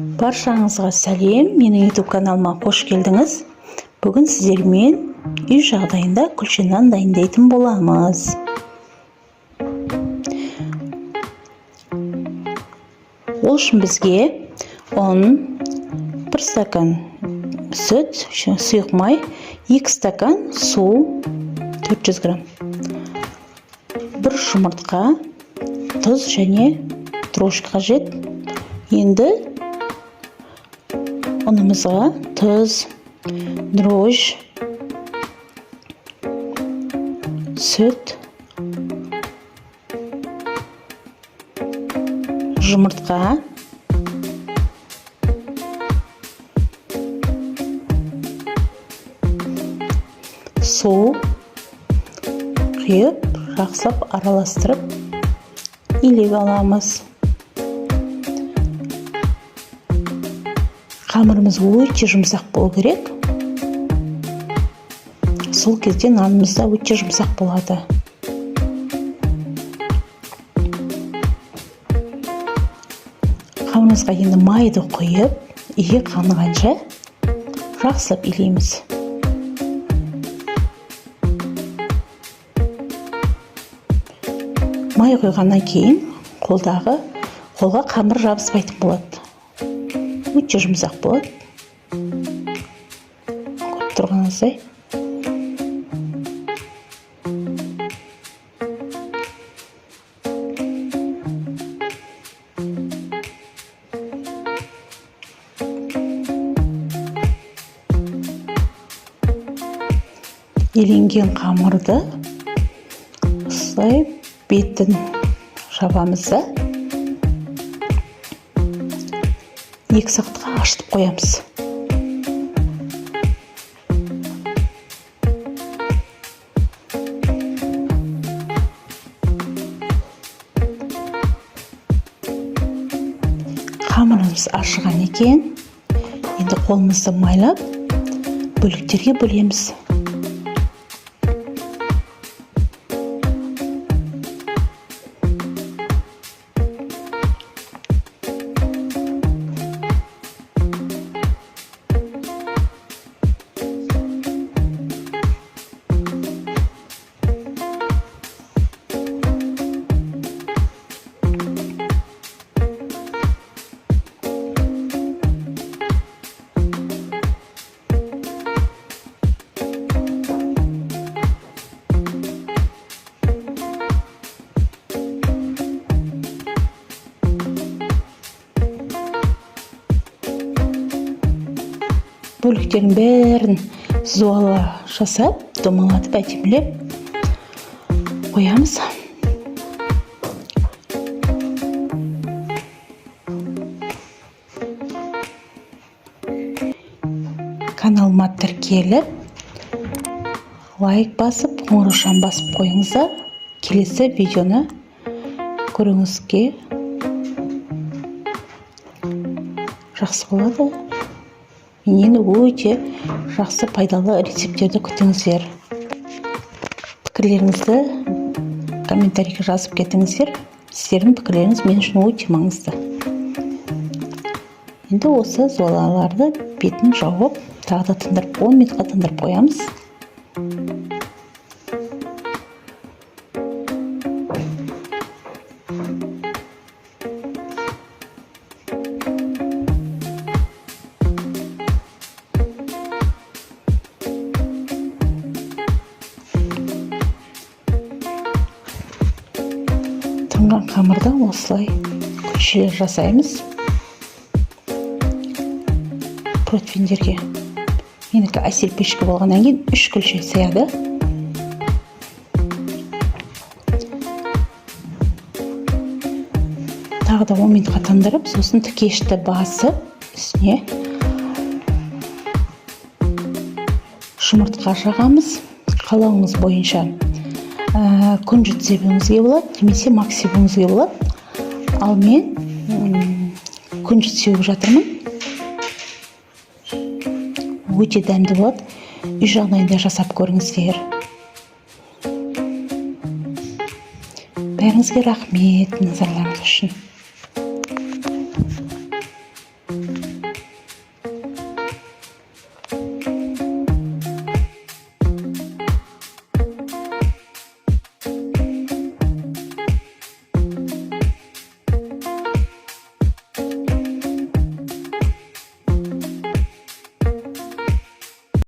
Баршаңызға сәлем! Менің YouTube каналыма қош келдіңіз. Бүгін сіздермен үй жағдайында күлше нан дайындайтын боламыз. Ол үшін бізге ұн, 1 стакан сүт, сұйық май, 2 стакан су, 400 грамм, 1 жұмыртқа, тұз және дрожжи қажет. Енді ұнымызға тұз, дрожжи, сүт, жұмыртқа, су құйып, жақсылап араластырып илеп аламыз. Қамырымыз өте жұмсақ болу керек. Сол кезде нанымыз да өте жұмсақ болады. Қамырымызға енді майды құйып, иі қанғанша жақсылап илейміз. Май құйғаннан кейін қолға қамыр жабыспайтын болады. Өте жұмсақ болады. Көріп тұрғаныңыздай. Еленген қамырды осылай бетін жабамыз да 2 сағатқа ашытып қоямыз. Қамырымыз ашыған екен. Енді қолымызды майлап бөліктерге бөлеміз. Бөліктердің бәрін зуала жасап, домалатып, әдемілеп қоямыз. Каналыма тіркеліп, лайк басып, қоңыраушаны басып қойыңыздар. Келесі видеоны көруіңізге жақсы болады. Менен өте жақсы пайдалы рецепттерді күтіңіздер. Пікірлеріңізді комментарийге жазып кетіңіздер. Сіздердің пікірлеріңіз мен үшін өте маңызды. Енді осы зуалаларды бетін жауып, тағы да тындырып, 10 минутқа тындырып қоямыз. Тынған қамырдан осылай күлшелер жасаймыз. Противендерге. Менікі әсел пешкі болғаннан кейін 3 күлше сыяды. Тағы да 10 минутқа тындырып, сосын тікешті басып, үстіне жұмыртқа жағамыз. Қалауыңыз бойынша күнжіт себуіңізге болады, немесе мак себуіңізге болады. Ал мен күнжіт сеуіп жатырмын. Өте дәмді болады. Үй жағдайында жасап көріңіздер. Бәріңізге рахмет назарларыңыз үшін.